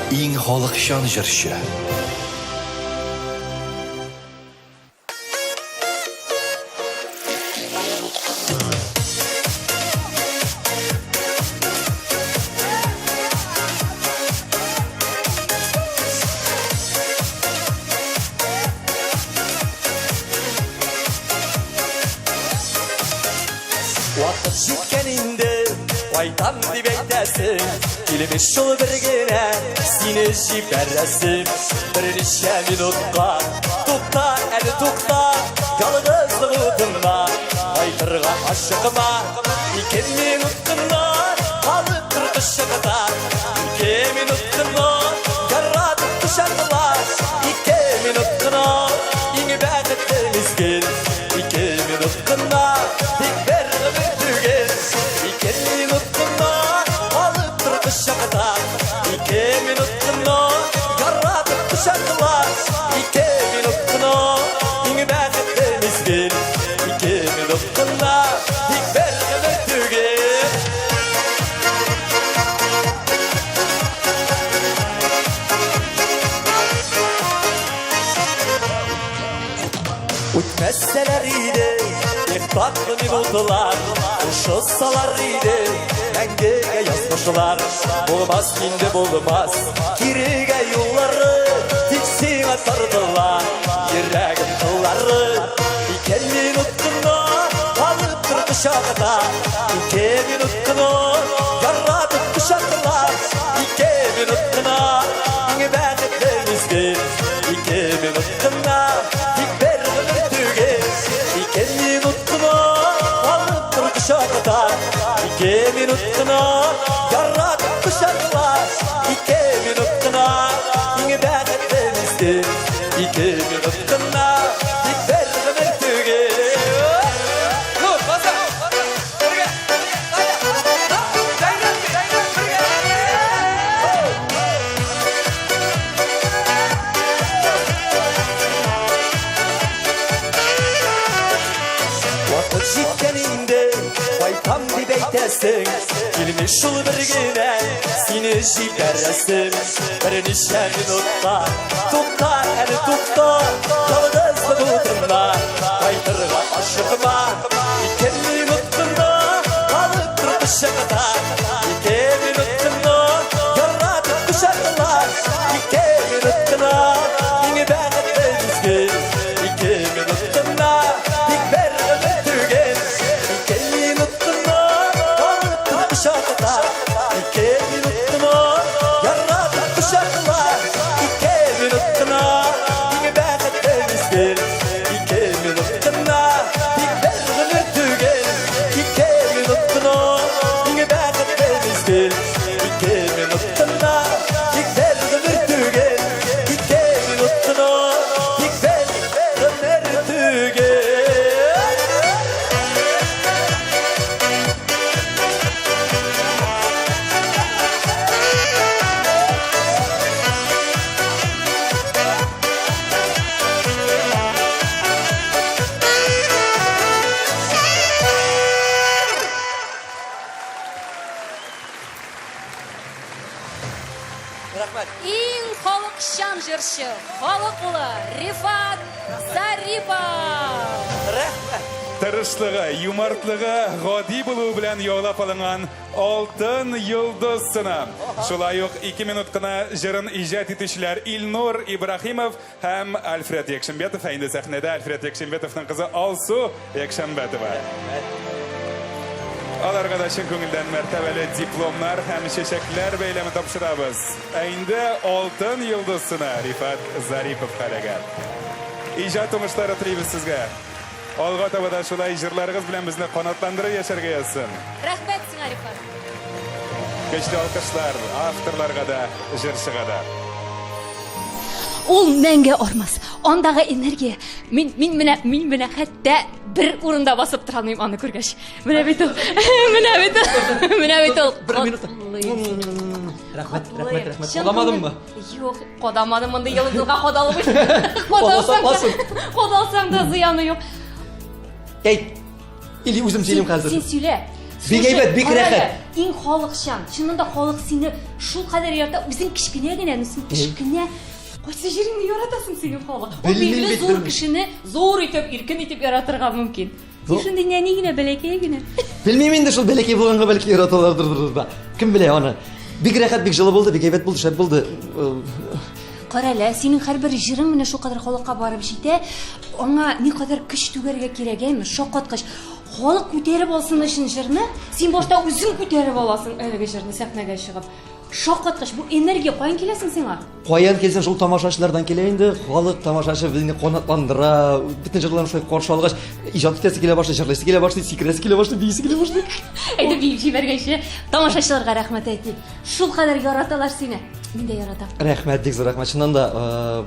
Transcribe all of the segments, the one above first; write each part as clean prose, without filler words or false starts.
Иң халыкчан җырчы. Вакыт җиткән инде, кайтам дип әйтәсең. Килмеш шул бер генә, сине җибәрәсем. Берничә минутка, тукта әле тукта, ялгызлык утында, кайтырга ашыкма. Ике минут кына калып тор кочагында. Ике минут кына яратып кочакла. Ике минут кына иң бәхетле мизгел. Ике минут кына, тик бер гомер түгел. Ике минут кына калып тор кочакта. Ике минут кына яратып кочакла. Ике минут кына иң бәхетле мизгел. Ике минут кына, тик бер гомер түгел. Үтмәсәләр иде, бик татлы минутлар, Кушылсалар иде, мәңгегә язмышлар. Булмас инде булмас, кирегә юллары, Тик сиңа тартыла йөрәгем кыллары. Ике минут кына калып тор кочагында, Ике минут кына яратып кочакла, Ике минут кына иң бәхетле мизгел, Ике минут кына, тик бер гомер түгел. Ике минут кына калып тор кочакта. Ике минут кына яратып кочакла. Ике минут кына иң бәхетле мизгел. Ике минут кына, тик бер гомер түгел. Ну, баса! Бергә! Вакыт җиткән инде, кайтам дип әйтәсең. Килми шул бер генә, сине җибәрәсем. Берничә минутка, тукта әле тукта, ялгызлык утында, кайтырга ашыкма. Ике минут кына калып тор кочакта. Ике минут кына яратып кочакла. Ике минут кына иң бәхетле мизгел. Ике минут кына тик бер гомер түгел. Ике минут кына калып тор кочакта. Ике минут кына яратып кочакла. Ике минут кына иң бәхетле мизгел. Ике минут кына тик бер гомер түгел. Ике минут кына иң бәхетле мизгел. Ике минут кына тик бер гомер түгел. Ике минут кына тик бер гомер түгел. Рәхмәт. Иң халыкчан җырчы, халык улы Рифат Зарипов. Рәхмәт. Тырышлыгы, юмартлыгы, гади булуы белән яулап алынган Алтын йолдыз сыны. Шулай ук ике минут кына җырын иҗат итүчеләр Илнур Ибрахимов һәм Альфред Якшимбетов, ә инде сәхнәдә Альфред Якшимбетовның кызы Алсу Якшәмбәтова. Аларга да чын күңелдән мәртәбәле дипломнар һәм чәчәкләр бәйләме тапшырабыз. Ә инде Алтын йолдыз сыны Рифат Зариповка эләгә. Иҗат уңышлары телибез сезгә. Алга таба да шулай җырларыгыз белән безне канатландырып яшәргә язсын. Рәхмәт сиңа, Рифат. Көчле алкышлар авторларга да, җырчыга да. Ул мәңге армас. Андагы энергия. Мин мин менә мин менә хәтта бер урында басып тора алмыйм аны күргәч. Менә бит ул. Менә бит ул. Менә бит ул. Бер минут. Рәхмәт, рәхмәт, рәхмәт. Кадамадыммы? Юк, кадамадым, мондый йолдызга кадалып. Кадалсаң да, кадалсаң да зыяны юк. Әйт. Или үзем сөйлим хәзер. Син сөйлә. Бик әйбәт, бик рәхәт. Иң халыкчан. Чыннан да халык сине шул кадәр ярата, үзең кечкенә генә, ну син кечкенә. Кайсы җиреңне яратасың синең халык? Ул билгеле зур кешене зур итеп, иркен итеп яратырга мөмкин. Син шундый нәни генә, бәләкәй генә. Белмим инде шул бәләкәй булганга бәлки яраталардыр да. Кем белә аны. Бик рәхәт, бик җылы булды, бик әйбәт булды, шәп булды. Кара әле, синең һәрбер җырың менә шулкадәр халыкка барып җитә. Аңа никадәр көч түгәргә кирәк, әйме? Шаккаткыч. Халык күтәреп алсын өчен җырны, син башта үзең күтәреп аласың әлеге җырны сәхнәгә чыгып. Шаккаткыч, бу энергия каян килә соң сиңа? Каян килсен, шул тамашачылардан килә инде. Халык тамашачы безне канатландыра, бөтен җырларны шулай каршы алгач, иҗат итәсе килә башлый, җырлыйсы килә башлый, сикерәсе килә башлый, биисе килә башлый. Әйдә биеп җибәргәнче, тамашачыларга рәхмәт әйтик. Шулкадәр яраталар сине. Мин дә яратам. Рәхмәт, бик зур рәхмәт. Чыннан да,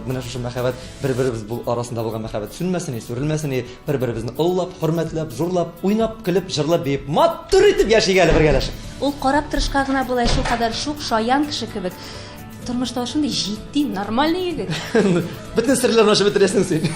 менә шушы мәхәббәт, бер-беребез арасында булган мәхәббәт сүнмәсен, сүрелмәсен, Бер-беребезне олылап, хөрмәтләп, зурлап, уйнап, көлеп, җырлап, биеп, матур итеп яшик әле бергәләшеп. Ул карап торышка гына болай шулкадәр шук, шаян кеше кебек. Тормышта ул шундый җитди, нормальный егет. Бөтен серләрне ачып бетерәсең син.